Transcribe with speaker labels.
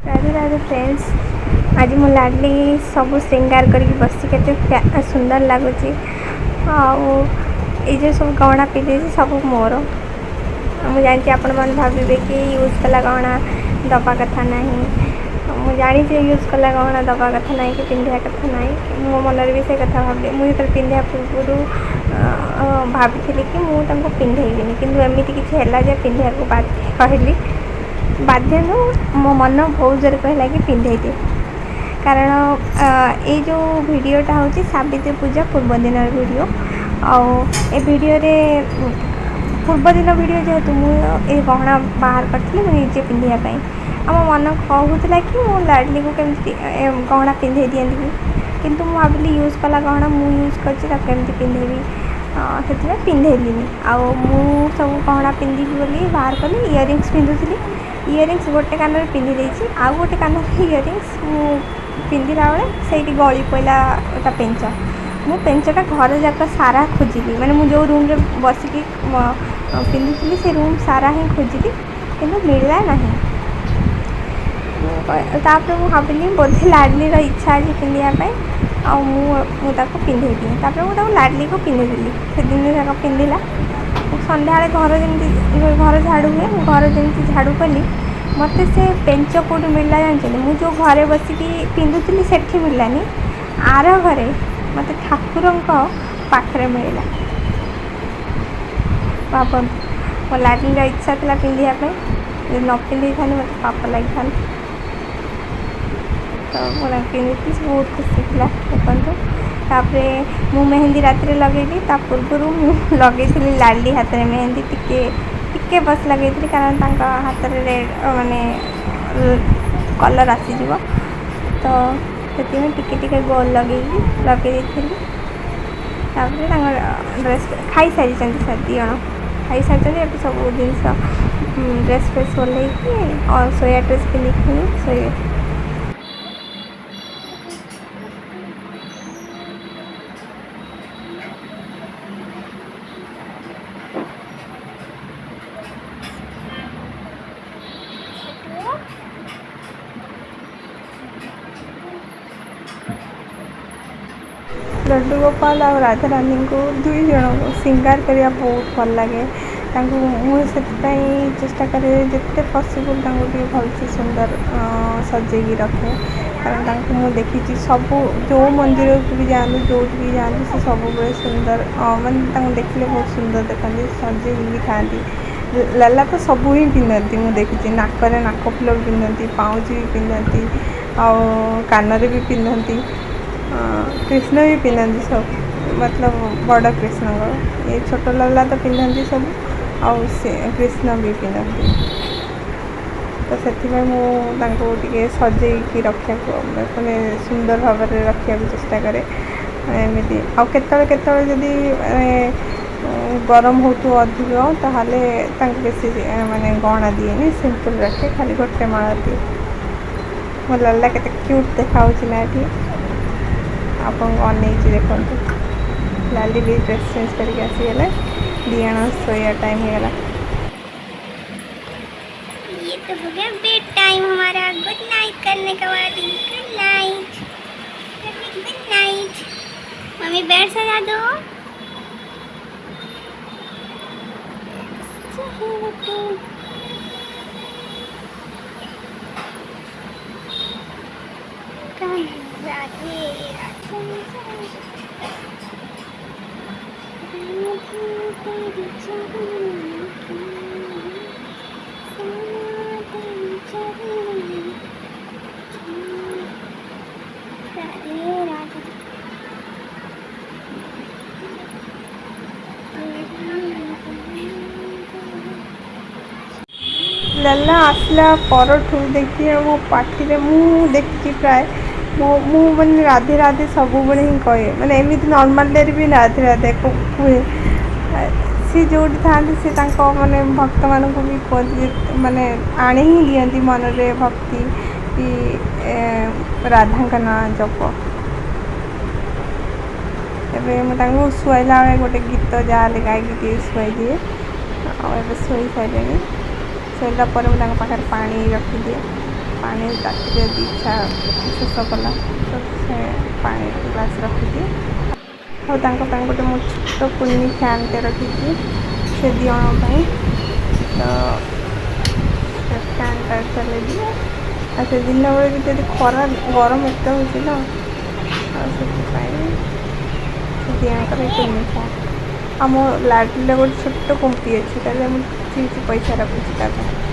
Speaker 1: Radhe Radhe friends, ଆଜି ମୁଁ ଲାଡ଼ଲି ସବୁ ଶ୍ରୀଙ୍ଗାର କରିକି ବସିଛି। କେତେ ସୁନ୍ଦର ଲାଗୁଛି। ଆଉ ଏଇ ଯେଉଁ ସବୁ ଗହଣା ପିନ୍ଧିଛି ସବୁ ମୋର। ମୁଁ ଜାଣିଛି ଆପଣମାନେ ଭାବିବେ କି ୟୁଜ୍ କଲା ଗହଣା ଦେବା କଥା ନାହିଁ। ମୁଁ ଜାଣିଛି ୟୁଜ୍ କଲା ଗହଣା ଦେବା କଥା ନାହିଁ କି ପିନ୍ଧିବା କଥା ନାହିଁ। ମୋ ମନରେ ବି ସେ କଥା ଭାବିଲି। ମୁଁ ଯେତେବେଳେ ପିନ୍ଧିବା ପୂର୍ବରୁ ଭାବିଥିଲି କି ମୁଁ ତାଙ୍କୁ ପିନ୍ଧେଇବିନି, କିନ୍ତୁ ଏମିତି କିଛି ହେଲା ଯେ ପିନ୍ଧିବାକୁ ବାଧ୍ୟ କହିଲି। ବାଧ୍ୟ ନୁହଁ, ମୋ ମନ ବହୁତ ଜୋରେ କହିଲା କି ପିନ୍ଧେଇ ଦିଏ। କାରଣ ଏଇ ଯେଉଁ ଭିଡ଼ିଓଟା ହେଉଛି ସାବିତ୍ରୀ ପୂଜା ପୂର୍ବ ଦିନର ଭିଡ଼ିଓ। ଆଉ ଏ ଭିଡ଼ିଓରେ ପୂର୍ବଦିନ ଭିଡ଼ିଓ ଯେହେତୁ ମୁଁ ଏ ଗହଣା ବାହାର କରିଥିଲି ମୁଁ ନିଜେ ପିନ୍ଧିବା ପାଇଁ। ଆଉ ମୋ ମନ କହୁଥିଲା କି ମୁଁ ଲାଡ଼ଲିକୁ କେମିତି ଗହଣା ପିନ୍ଧେଇ ଦିଅନ୍ତି କି, କିନ୍ତୁ ମୁଁ ଭାବିଲି ୟୁଜ୍ କଲା ଗହଣା ମୁଁ ୟୁଜ୍ କରିଛି, ତାକୁ କେମିତି ପିନ୍ଧେଇବି, ସେଥିପାଇଁ ପିନ୍ଧେଇଲିନି। ଆଉ ମୁଁ ସବୁ ଗହଣା ପିନ୍ଧିବି ବୋଲି ବାହାର କଲି। ଇୟରିଙ୍ଗସ୍ ପିନ୍ଧୁଥିଲି, ଇୟରିଙ୍ଗସ୍ ଗୋଟେ କାନରେ ପିନ୍ଧି ଦେଇଛି, ଆଉ ଗୋଟେ କାନରେ ଇୟରିଙ୍ଗସ୍ ମୁଁ ପିନ୍ଧିଲା ବେଳେ ସେଇଠି ଗଳି ପଡ଼ିଲା ତା ପେଞ୍ଚ। ମୁଁ ପେଞ୍ଚଟା ଘର ଯାକ ସାରା ଖୋଜିଲି, ମାନେ ମୁଁ ଯେଉଁ ରୁମ୍ରେ ବସିକି ପିନ୍ଧୁଥିଲି ସେ ରୁମ୍ ସାରା ହିଁ ଖୋଜିଲି, କିନ୍ତୁ ମିଳିଲା ନାହିଁ। ତାପରେ ମୁଁ ଭାବିଲି ବୋଧେ ଲାଡ଼ଲିର ଇଚ୍ଛା ଅଛି ପିନ୍ଧିବା ପାଇଁ, ଆଉ ମୁଁ ତାକୁ ପିନ୍ଧେଇ ଦିଏ। ତାପରେ ମୁଁ ତାକୁ ଲାଡ଼ଲିକୁ ପିନ୍ଧେଇଦେଲି। ସେଦିନ ଯାକ ପିନ୍ଧିଲା। ସନ୍ଧ୍ୟାବେଳେ ଘର ଯେମିତି ଘର ଝାଡ଼ୁ ହୁଏ, ମୁଁ ଘର ଯେମିତି ଝାଡ଼ୁ କଲି, ମୋତେ ସେ ପେଞ୍ଚ କେଉଁଠି ମିଳିଲା ଜାଣିଛନ୍ତି? ମୁଁ ଯେଉଁ ଘରେ ବସିକି ପିନ୍ଧୁଥିଲି ସେଠି ମିଳିଲାନି, ଆର ଘରେ ମୋତେ ଠାକୁରଙ୍କ ପାଖରେ ମିଳିଲା। ଭାବନ୍ତୁ, ମୋ ଲାଡ଼ଲିର ଇଚ୍ଛା ଥିଲା ପିନ୍ଧିବା ପାଇଁ, ଯଦି ନ ପିନ୍ଧେଇଥାନ୍ତି ମୋତେ ପାପ ଲାଗିଥାନ୍ତା। ତ ମୁଁ ତାକୁ ପିନ୍ଧିଥିଲି, ସେ ବହୁତ ଖୁସି ଥିଲା। ଦେଖନ୍ତୁ, ତାପରେ ମୁଁ ମେହେନ୍ଦି ରାତିରେ ଲଗେଇଲି। ତା ପୂର୍ବରୁ ମୁଁ ଲଗେଇଥିଲି ଲାଲି ହାତରେ ମେହେନ୍ଦି, ଟିକେ ଟିକେ ବସ୍ ଲଗେଇଥିଲି, କାରଣ ତାଙ୍କ ହାତରେ ରେଡ଼୍ ମାନେ କଲର୍ ଆସିଯିବ, ତ ସେଥିପାଇଁ ଟିକେ ଟିକେ ଗୋଲ ଲଗେଇକି ଲଗେଇ ଦେଇଥିଲି। ତାପରେ ତାଙ୍କ ଡ୍ରେସ୍ ଖାଇସାରିଛନ୍ତି, ସାର୍ ଦୁଇ ଜଣ ଖାଇସାରିଛନ୍ତି। ଏବେ ସବୁ ଜିନିଷ ଡ୍ରେସ୍ ଫ୍ରେସ୍ ଓହ୍ଲେଇକି ଶୋଇବା ଡ୍ରେସ୍ ପିନ୍ଧିକି ଶୋଇବେ। ଲଡ଼ୁ ଗୋପାଳ ଆଉ ରାଧାରାଣୀଙ୍କୁ ଦୁଇ ଜଣଙ୍କୁ ଶିଙ୍ଗାର କରିବା ବହୁତ ଭଲ ଲାଗେ। ତାଙ୍କୁ ମୁଁ ସେଥିପାଇଁ ଚେଷ୍ଟା କରେ ଯେତେ ପସିବୁଲ୍ ତାଙ୍କୁ ଟିକେ ଭଲସେ ସୁନ୍ଦର ସଜେଇକି ରଖେ, କାରଣ ତାଙ୍କୁ ମୁଁ ଦେଖିଛି ସବୁ ଯେଉଁ ମନ୍ଦିରକୁ ବି ଯାଆନ୍ତୁ, ଯେଉଁଠି ବି ଯାଆନ୍ତୁ, ସେ ସବୁବେଳେ ସୁନ୍ଦର, ମାନେ ତାଙ୍କୁ ଦେଖିଲେ ବହୁତ ସୁନ୍ଦର ଦେଖନ୍ତି, ସଜେଇ ହେଇକି ଥାଆନ୍ତି। ଲାଲା ତ ସବୁ ହିଁ ପିନ୍ଧନ୍ତି, ମୁଁ ଦେଖିଛି। ନାକରେ ନାକ ଫୁଲ ବି ପିନ୍ଧନ୍ତି, ପାଉଁଜି ବି ପିନ୍ଧନ୍ତି, ଆଉ କାନରେ ବି ପିନ୍ଧନ୍ତି। କୃଷ୍ଣ ବି ପିନ୍ଧନ୍ତି ସବୁ, ମତଲବ ବଡ଼ କୃଷ୍ଣଙ୍କର ଏ ଛୋଟ ଲାଲା ତ ପିନ୍ଧନ୍ତି ସବୁ, ଆଉ ସେ କୃଷ୍ଣ ବି ପିନ୍ଧନ୍ତି। ତ ସେଥିପାଇଁ ମୁଁ ତାଙ୍କୁ ଟିକେ ସଜେଇକି ରଖିବାକୁ, ମାନେ ସୁନ୍ଦର ଭାବରେ ରଖିବାକୁ ଚେଷ୍ଟା କରେ ଏମିତି। ଆଉ କେତେବେଳେ କେତେବେଳେ ଯଦି ମାନେ ଗରମ ହେଉଥିବ ଅଧିକ, ତାହେଲେ ତାଙ୍କୁ ବେଶୀ ମାନେ ଗହଣା ଦିଏନି, ସିମ୍ପଲ୍ ରଖେ, ଖାଲି ଗୋଟେ ମାଳ ଦିଏ। ମୋ ଲାଲା କେତେ କ୍ୟୁଟ୍ ଦେଖାହେଉଛି ନା ଏଠି, ଆପଣଙ୍କୁ ଅନେଇଛି ଦେଖନ୍ତୁ। ଲାଲି ବି ଡ୍ରେସ୍ ଚେଞ୍ଜ କରିକି ଆସିଗଲେ, ଦୁଇ ଜଣ ଶୋଇବା ଟାଇମ୍ ହେଇଗଲା।
Speaker 2: ये तो हो गया बेड टाइम हमारा, गुड नाइट करने के बाद। Good night, good night. Mummy bed सजा दो। राधे राधे राधे राधे।
Speaker 1: ଲାଲା ଆସିଲା ପରଠୁ ଦେଖିବେ ମୋ ପାଟିରେ, ମୁଁ ଦେଖିଛି ପ୍ରାୟ ମୁଁ ମାନେ ରାଧେ ରାଧେ ସବୁବେଳେ ହିଁ କହେ, ମାନେ ଏମିତି ନର୍ମାଲ ଡେରେ ବି ରାଧେ ରାଧେ କୁହେ। ସିଏ ଯେଉଁଠି ଥାଆନ୍ତି ସେ ତାଙ୍କ ମାନେ ଭକ୍ତମାନଙ୍କୁ ବି କୁହନ୍ତି ଯେ ମାନେ ଆଣି ହିଁ ଦିଅନ୍ତି ମନରେ ଭକ୍ତି କି ରାଧାଙ୍କ ନାଁ ଜପ। ଏବେ ମୁଁ ତାଙ୍କୁ ଶୁଆଇଲା ବେଳେ ଗୋଟେ ଗୀତ ଯାହାହେଲେ ଗାଇକି ଟିକେ ଶୁଆଇ ଦିଏ। ଆଉ ଏବେ ଶୋଇ ସାରିଲେଣି। ଶୋଇଲା ପରେ ମୁଁ ତାଙ୍କ ପାଖରେ ପାଣି ରଖିଦିଏ। ପାଣି ରାତିରେ ଯଦି ଇଚ୍ଛା, ଶୋଷ କଲା, ତ ସେ ପାଣି ଗ୍ଲାସ୍ ରଖିଦିଏ। ଆଉ ତାଙ୍କ ପାଇଁ ଗୋଟେ ମୁଁ ଛୋଟ କୁନି ଫ୍ୟାନ୍ଟେ ରଖିଛି ସେ ଦୁଇ ଜଣଙ୍କ ପାଇଁ। ତ ସେ ଫ୍ୟାନ୍ଟା ଚଲେଇ ଦିଏ। ଆଉ ସେ ଦିନବେଳେ ବି ଯଦି ଖରା ଗରମ ଏତେ ହେଉଛି ନା, ଆଉ ସେଥିପାଇଁ ସେ ଦୁଇ ଜଣଙ୍କର କୁନି ଫ୍ୟାନ୍। ଆଉ ମୋ ଲାଡ଼ଲିର ଗୋଟେ ଛୋଟ କୁମ୍ପି ଅଛି, ତା ଦେହରେ ମୁଁ କିଛି କିଛି ପଇସା ରଖୁଛି ତା ପାଇଁ।